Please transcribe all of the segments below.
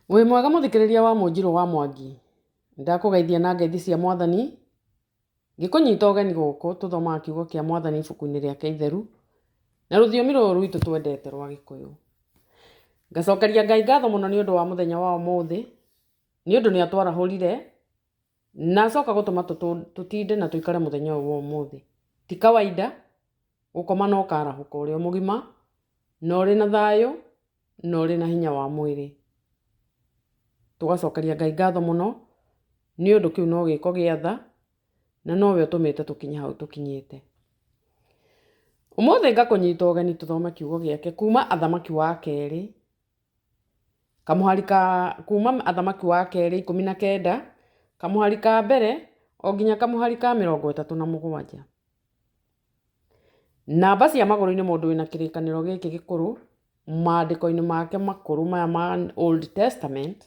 Wĩ mwega mũthikĩrĩria wa Mũnjirũ wa Mwangi, ndakũgeithia na ngeithi cia Mwathani, ngĩkũnyita ũgeni gũkũ tũthomaga kiugo kĩa Mwathani ibuku-inĩ rĩake itheru, na rũthiomi rũrũ rwitũ twendete rwa Gĩkũyũ. Ngacokeria Ngai ngatho mũno nĩ ũndũ wa mũthenya wa ũmũthĩ, nĩ ũndũ nĩ atwarahũrire, na acoka gũtũma tũtinde na tũikare mũthenya ũyũ wa ũmũthĩ. Ti kawaida gũkoma na ũkarahũka ũrĩ o mũgima, na ũrĩ na thayũ, na ũrĩ na hinya wa mwĩrĩ. Tũgacokeria Ngai ngatho mũno, nĩ ũndũ kĩu no gĩko gĩa tha, na nowe ũtũmĩte tũkinye hau tũkinyĩte. Ũmũthĩ ngakũnyita ũgeni tũthome kiugo gĩake kuma Athamaki wa kerĩ, kamũhari ka kuma Athamaki wa kerĩ 19, kamũhari ka mbere o nginya kamũhari ka 37. Namba cia magũrũ-inĩ mũndũ wĩna kĩrĩkanĩro gĩkĩ gĩkũrũ, maandĩko-inĩ make makũrũ maya ma Old Testament,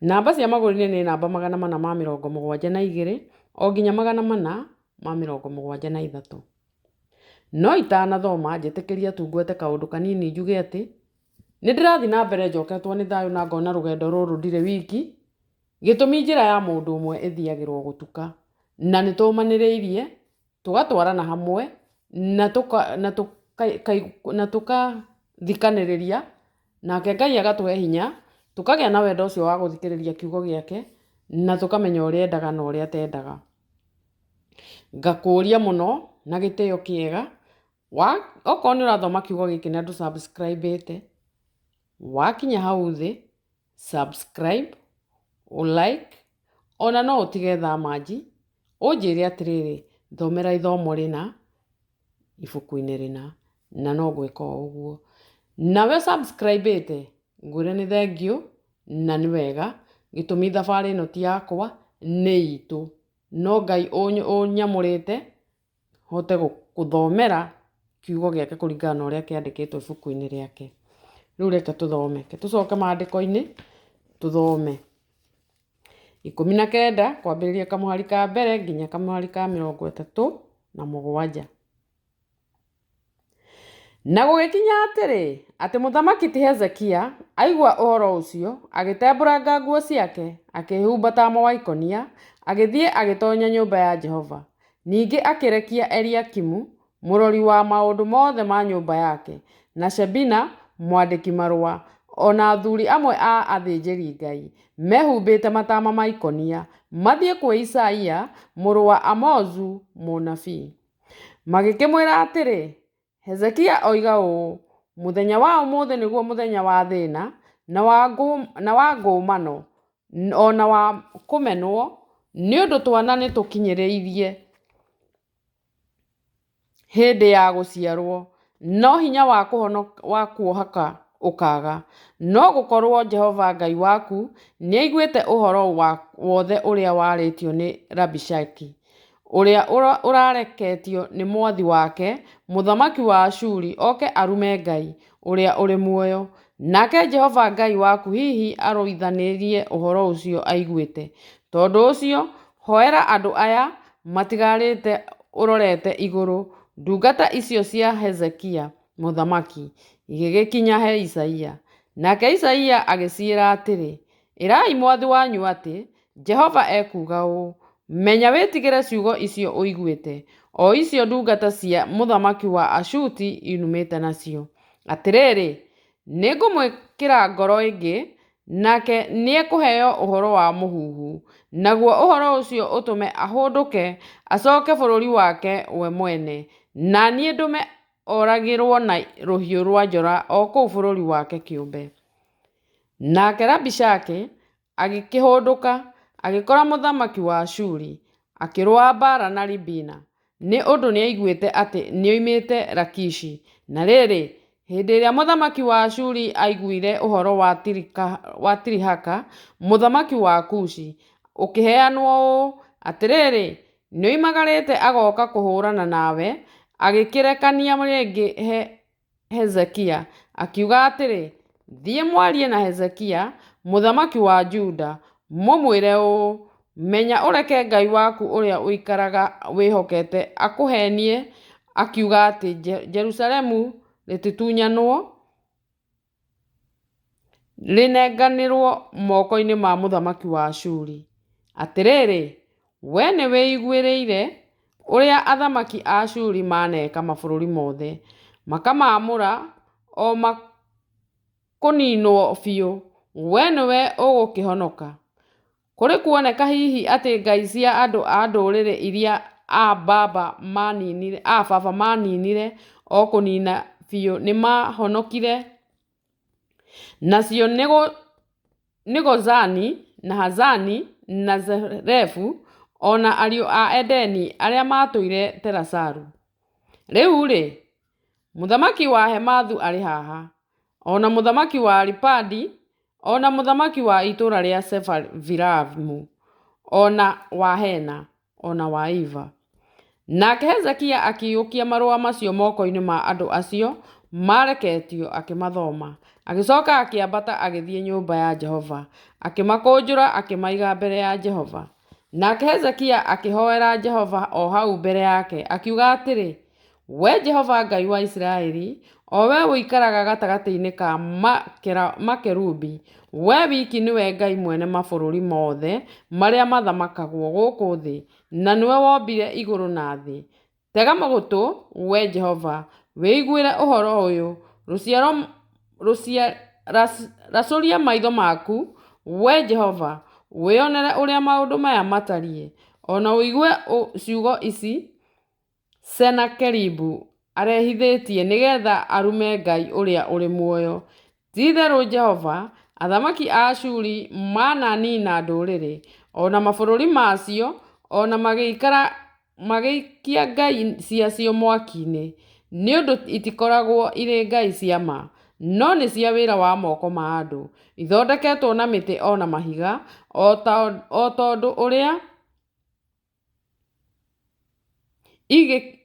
namba cia magũrũ-inĩ nĩ namba 472 o nginya 473. No itanathoma njĩtĩkĩria tu ngwete kaũndũ kanini njuge atĩ, nĩ ndĩrathiĩ na mbere njoketwo nĩ thayũ na ngona rũgendo rũrũ ndirĩ wiki, Gĩtũmi njĩra ya mũndũ ũmwe ĩthiagĩrwo gũtuka, na nĩ tũmanĩrĩirie, tũgatwarana hamwe, na tũkathikanĩrĩria, nake Ngai agatũhe hinya, tũkagĩa na wendo ũcio wa gũthikĩrĩria kiugo gĩake, na tũkamenya ũrĩa endaga na ũrĩa atendaga. Ngakũria mũno na gĩtĩo kĩega, okorwo nĩ ũrathoma kiugo gĩkĩ na ndũ subscribe ĩte, wakinya hau thĩ, subscribe, ũ like, ona no ũtige thamanji, ũnjĩre atĩrĩrĩ, thomera ithomo rĩna, ibuku-inĩ rĩna, na no ngwĩka o ũguo. Nawe subscribe ĩte, ngwĩre nĩ thengiũ, na nĩ wega, gĩtũmi thabarĩ ĩno ti yakwa, nĩ itũ. No Ngai ũnyamũrĩte, hote gũthomera kiugo gĩake kũringana na ũrĩa kĩandĩkĩtwo ibuku-inĩ rĩake. Rĩu reke tũthome, reke tũcoke maandĩko-inĩ tũthome. 19 kwambĩrĩria kamũhari ka mbere nginya kamũhari ka 37. Na gũgĩkinya atĩrĩ, atĩ mũthamaki ti Hezekia aigua ũhoro ũcio, agĩtembũranga nguo ciake, akĩĩhumba taama wa ikũnia, agĩthiĩ agĩtonya nyũmba ya Jehova. Ningĩ akĩrekia Eliakimu, mũrori wa maũndũ mothe ma nyũmba yake, na Shebina, mwandĩki-marũa, o na athuri amwe a athĩnjĩri-Ngai, mehumbĩte mataama ma ikũnia, mathiĩ kwĩ Isaia, mũrũ wa Amozu, mũnabii. Magĩkĩmwĩra atĩrĩ, Hezekia oiga ũũ, 'Mũthenya wa ũmũthĩ nĩguo mũthenya wa thĩna na wa ngũmano o na wa kũmenwo, nĩ ũndũ twana nĩtũkinyĩrĩirie hĩndĩ ya gũciarũo, no hinya wa kuohaka ũkaaga. No gũkorũo Jehova Ngai waku nĩaiguĩte ũhoro wothe ũrĩa warĩtio nĩ Rabishake, ũrĩa ũrareketio nĩ mwathi wake, mũthamaki wa Ashuri, oke arume Ngai ũrĩa ũrĩ muoyo. Nake Jehova Ngai waku hihi arũithanĩrie ũhoro ũcio aiguĩte. Tondũ ũcio, hoera andũ aya matigarĩte ũrorete igũrũ, ndungata icio cia Hezekia mũthamaki, igĩgĩkinya he Isaia. Nake Isaia agĩciĩra atĩrĩ, Ĩrai mwathi wanyu atĩ, Jehova ekuuga ũũ, 'Menya wĩtigĩre ciugo icio ũiguĩte, o icio ndungata cia mũthamaki wa Ashuri inumĩte nacio. Atĩrĩrĩ, nĩngũmwĩkĩra ngoro ĩngĩ, nake nĩekũheo ũhoro wa mũhuhu, naguo ũhoro ũcio ũtũme ahũndũke acoke bũrũri wake we mwene, na niĩ ndũme oragĩrũo na rũhiũ rwa njora o kũu bũrũri wake kĩũmbe. Nake Rabishake Agĩkĩhũndũka, agĩkora mũthamaki wa Ashuri, akĩrũa mbaara na Libina, nĩ ũndũ nĩaiguĩte atĩ nĩoimĩte Lakishi. Na rĩrĩ, hĩndĩ ĩrĩa mũthamaki wa Ashuri aaiguire ũhoro wa Tirihaka, mũthamaki wa Kushi, ũkĩheanwo ũũ, Atĩrĩrĩ, nĩoimagarĩte agoka kũhũrana nawe, agĩkĩrekania rĩngĩ he Hezekia, akiuga atĩrĩ, Thiĩ mwarie na Hezekia, mũthamaki wa Juda, mũmwĩre ũũ, 'Menya ũreke Ngai waku ũrĩa ũikaraga wĩhokete akũheenie akiuga atĩ Jerusalemu rĩtitunyanwo. Rĩnenganĩrwo moko-inĩ ma mũthamaki wa Ashuri. Atĩrĩrĩ, wee nĩwĩiguĩrĩire ũrĩa athamaki a Ashuri maaneka mabũrũri mothe, makamaamũra o makũninwo biũ, wee nĩwe ũgũkĩhonoka? Kũrĩ kuoneka hihi atĩ ngai cia andũ a ndũrĩrĩ iria aa baba maaninire o kũnina biũ nĩmaahonokire? Nacio nĩ Gozani, na Hazani, na Zerefu, o na ariũ a Edeni arĩa maatũire Telasaru. Rĩu-rĩ, mũthamaki wa Hamathu arĩ haha, o na mũthamaki wa Aripadi, o na mũthamaki wa itũũra rĩa Sefarivaimu, o na wa Hena, o na wa Iva. Nake Hezekia akĩiyũkia marũa macio moko-inĩ ma andũ acio maareketio, akĩmathoma. Agĩcoka akĩambata agĩthiĩ nyũmba ya Jehova, akĩmakũnjũra akĩmaiga mbere ya Jehova. Nake Hezekia akĩhoera Jehova o hau mbere yake, akiuga atĩrĩ, Wee Jehova Ngai wa Isiraeli, o wee ũikaraga gatagatĩ-inĩ ka makerubi, wee wiki nĩwe Ngai mwene mabũrũri mothe marĩa mathamakagwo gũkũ thĩ, na nĩwe wombire igũrũ na thĩ. Tega gũtũ, Wee Jehova, wĩiguĩre ũhoro ũyũ, racũria maitho maku, Wee Jehova, wĩonere ũrĩa maũndũ maya matariĩ, o na ũigue ciugo ici Senakeribu arehithĩtie nĩgeetha arume Ngai ũrĩa ũrĩ muoyo. Ti-itherũ Jehova, athamaki a Ashuri mananiina ndũrĩrĩ, o na mabũrũri macio, o na magĩikia ngai ciacio mwaki-inĩ, nĩ ũndũ itikoragwo irĩ ngai cia ma, no nĩ cia wĩra wa moko ma andũ, ithondeketwo na mĩtĩ o na mahiga, o tondũ ũrĩa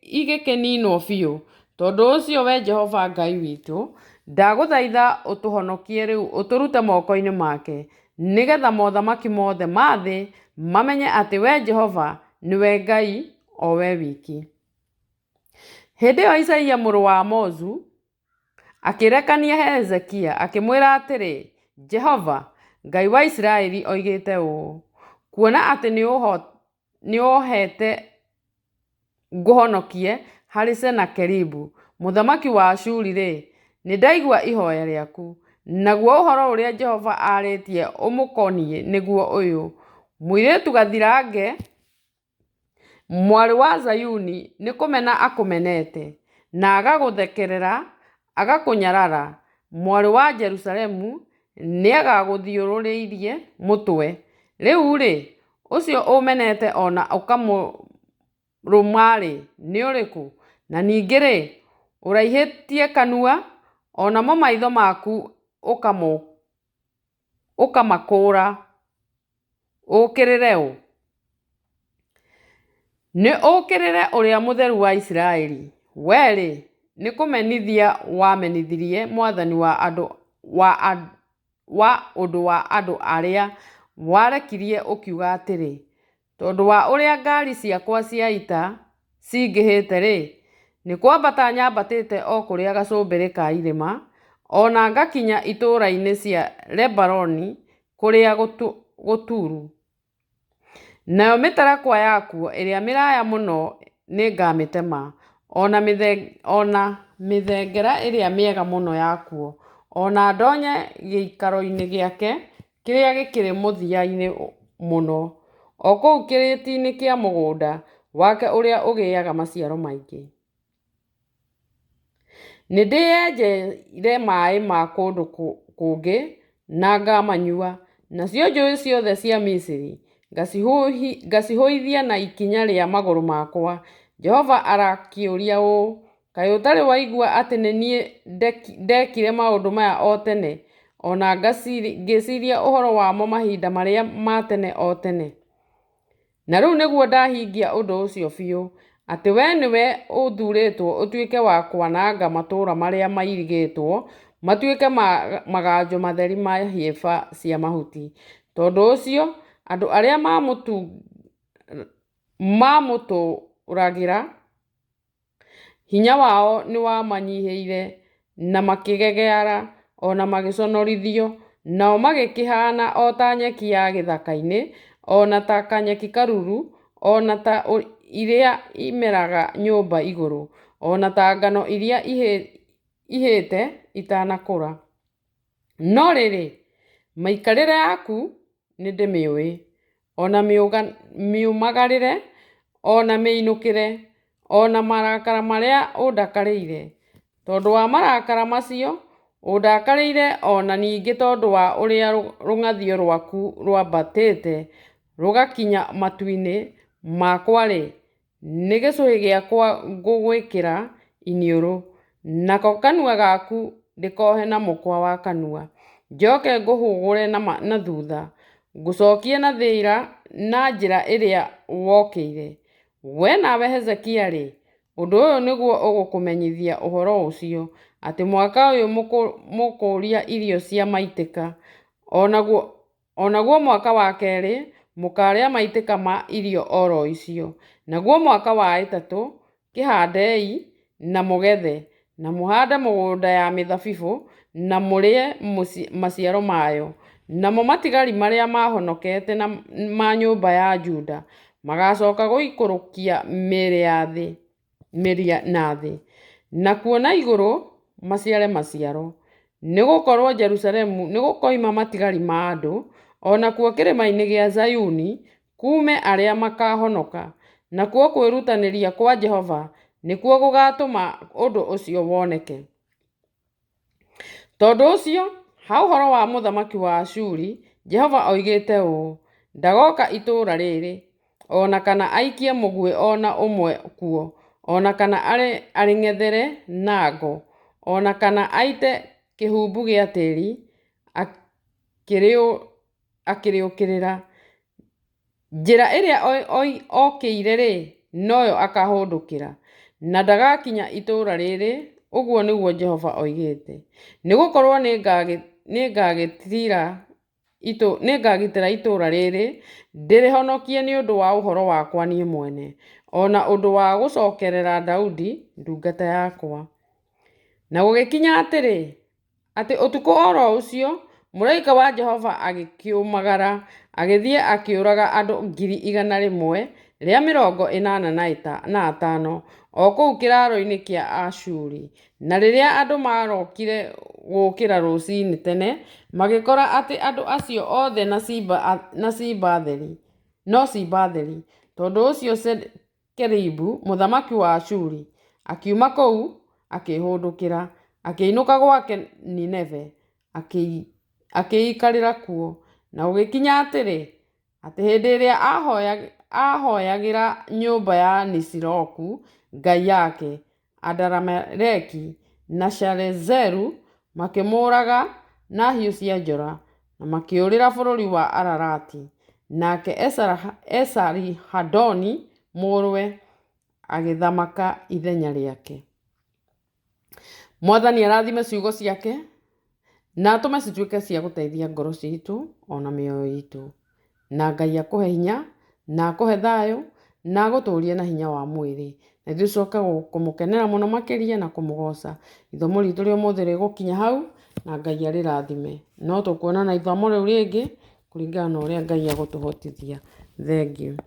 igĩkĩninwo biũ. Tondũ ũcio, Wee Jehova Ngai witũ, ndagũthaitha ũtũhonokie rĩu ũtũrute moko-inĩ make, nĩ getha mothamaki mothe ma thĩ mamenye atĩ wee Jehova nĩwe Ngai, o we wiki. Hĩndĩ ĩyo Isaia mũrũ wa Amozu akĩrekania he Hezekia, akĩmwĩra atĩrĩ, Jehova, Ngai wa Isiraeli oigĩte ũũ, Kuona atĩ nĩũũheete ngũhonokie harĩ Senakeribu mũthamaki wa Ashuri-rĩ, nĩndaigua ihooya rĩaku, naguo ũhoro ũrĩa Jehova aarĩtie ũmũkoniĩ nĩguo ũyũ, Mũirĩtu gathirange Mwarĩ wa Zayuni nĩ kũmena akũmenete, na agagũthekerera, agakũnyarara, Mwarĩ wa Jerusalemu nĩagagũthiũrũrĩirie mũtwe. Rĩu-rĩ, ũcio ũmenete o na ũkamũruma-rĩ, nĩ ũrĩkũ? Na ningĩ-rĩ, ũraihĩtie kanua, o namo maitho maku ũkamakũũra Ũũkĩrĩre ũ? Nĩ ũũkĩrĩre Ũrĩa Mũtheru wa Isiraeli! Wee-rĩ, nĩ kũmenithia wamenithirie mwathani wa ũndũ wa andũ arĩa warekirie ũkiuga atĩrĩ, 'Tondũ wa ũrĩa ngaari ciakwa cia ita cingĩhĩte-rĩ, nĩ kwambata nyambatĩte o kũrĩa gacũmbĩrĩ ka irĩma, o na ngakinya itũũra-inĩ cia Lebanoni kũrĩa gũturu. Nayo mĩtarakwa yakuo ĩrĩa mĩraya mũno nĩngamĩtema, o na mĩthengera ĩrĩa mĩega mũno yakuo, o na ndonye gĩikaro-inĩ gĩake kĩrĩa gĩkĩrĩ mũthia-inĩ mũno, o kũu kĩrĩti-inĩ kĩa mũgũnda wake ũrĩa ũgĩaga maciaro maingĩ. Nĩndĩyenjeire maaĩ ma kũndũ kũngĩ na ngamanyua, nacio njũũĩ ciothe cia Misiri ngacihũithia na ikinya rĩa magũrũ makwa. Jehova arakĩũria ũũ, Kaĩ ũtarĩ waigua atĩ nĩ niĩ ndeekire maũndũ maya o tene, o na ngĩciiria ũhoro wamo mahinda marĩa ma tene o tene? Na rĩu nĩguo ndahingia ũndũ ũcio biũ, atĩ wee nĩwe ũthuurĩtwo ũtuĩke wa kwananga matũũra marĩa mairigĩtwo matuĩke maganjo matheri ma hĩba cia mahuti. Tondũ ũcio andũ arĩa maamũtũũragĩra hinya wao nĩwamanyihĩire, na makĩgegeara, o na magĩconorithio. Nao magĩkĩhaana o ta nyeki ya gĩthaka-inĩ, o na ta kanyeki karuru, o na ta iria imeraga nyũmba igũrũ, o na ta ngano iria ihĩte itanakũra. No rĩrĩ, mĩikarĩre yaku nĩndĩmĩũĩ, o na miumagarĩre, o na mĩinũkĩre, o na marakara marĩa ũndakarĩire. Tondũ wa marakara macio ũndakarĩire, o na ningĩ tondũ wa ũrĩa rũng'athio rwaku rwambatĩte rũgakinya matu-inĩ makwa-rĩ, nĩ gĩcũhĩ gĩakwa ngũgwĩkĩra iniũrũ, nako kanua gaku ndĩkohe na mũkwa wa kanua, njoke ngũhũgũre na thutha, ngũcokie na njĩra ĩrĩa wokĩire. Wee nawe Hezekia-rĩ, ũndũ ũyũ nĩguo ũgũkũmenyithia ũhoro ũcio, atĩ mwaka ũyũ mũkũrĩa irio cia maitĩka, o naguo mwaka wa kerĩ mũkaarĩa maitĩka ma irio o ro icio. Naguo mwaka wa ĩtatũ kĩhandei na mũgethe, na mũhande mĩgũnda ya mĩthabibũ na mũrĩe maciaro mayo. Namo matigari marĩa mahonokete ma nyũmba ya Juda magacoka gũikũrũkia mĩri na thĩ, nakuo na igũrũ maciare maciaro. Nĩ gũkorũo Jerusalemu nĩgũkoima matigari ma andũ, o nakuo kĩrĩma-inĩ gĩa Zayuni kuume arĩa makahonoka, nakuo kwĩrutanĩria kwa Jehova nĩkuo gũgaatũma ũndũ ũcio woneke. Tondũ ũcio, ha ũhoro wa mũthamaki wa Ashuri, Jehova oigĩte ũũ: Ndagoka itũũra rĩrĩ, o na kana aikie mũguĩ o na ũmwe kuo, o na kana arĩng'ethere na ngo, o na kana aite kĩhumbu gĩa tĩri akĩrĩũkĩrĩra. Njĩra ĩrĩa okĩire-rĩ, noyo akahũndũkĩra, na ndagakinya itũũra rĩrĩ, ũguo nĩguo Jehova oigĩte. Nĩ gũkorũo nĩngagitĩra itũũra rĩrĩ, ndĩrĩhonokie nĩ ũndũ wa ũhoro wakwa niĩ mwene, o na ũndũ wa gũcokerera Daudi ndungata yakwa. Na gũgĩkinya atĩrĩ, atĩ ũtukũ o ro ũcio mũraika wa Jehova agĩkiumagara, agĩthiĩ akĩũraga andũ 185,000 o kũu kĩraaro-inĩ kĩa Ashuri. Na rĩrĩa andũ maarokire gũũkĩra rũcinĩ tene, magĩkora atĩ andũ acio othe no ciimba theri. Tondũ ũcio Senakeribu mũthamaki wa Ashuri akiuma kũu akĩĩhũndũkĩra, akĩinũka gwake Nineve, akĩĩikarĩra kuo. Na gũgĩkinya atĩrĩ, atĩ hĩndĩ ĩrĩa aahoyagĩra nyũmba ya Nisiroku ngai yake, Adarameleki na Sharezeru makĩmũũraga na hiũ cia njora, na makĩũrĩra bũrũri wa Ararati. Nake Esari-Hadoni mũrũwe agĩthamaka ithenya rĩake. Mwathani arathime ciugo ciake na atũme cituĩke cia gũteithia ngoro citũ ona mĩoyo itũ. Na Ngai akũhe hinya na akũhe thayũ na agũtũrie na hinya wa mwĩrĩ. Na ithuĩ tũcoke kũmũkenera mũno makĩria na kũmũgoca. Ithomo ritũ rĩa ũmũthĩ rĩgũkinya hau na Ngai arĩrathime. No tũkuonana ithomo rĩu rĩngĩ kũringana na ũrĩa Ngai agũtũhotithia. Thengiũ.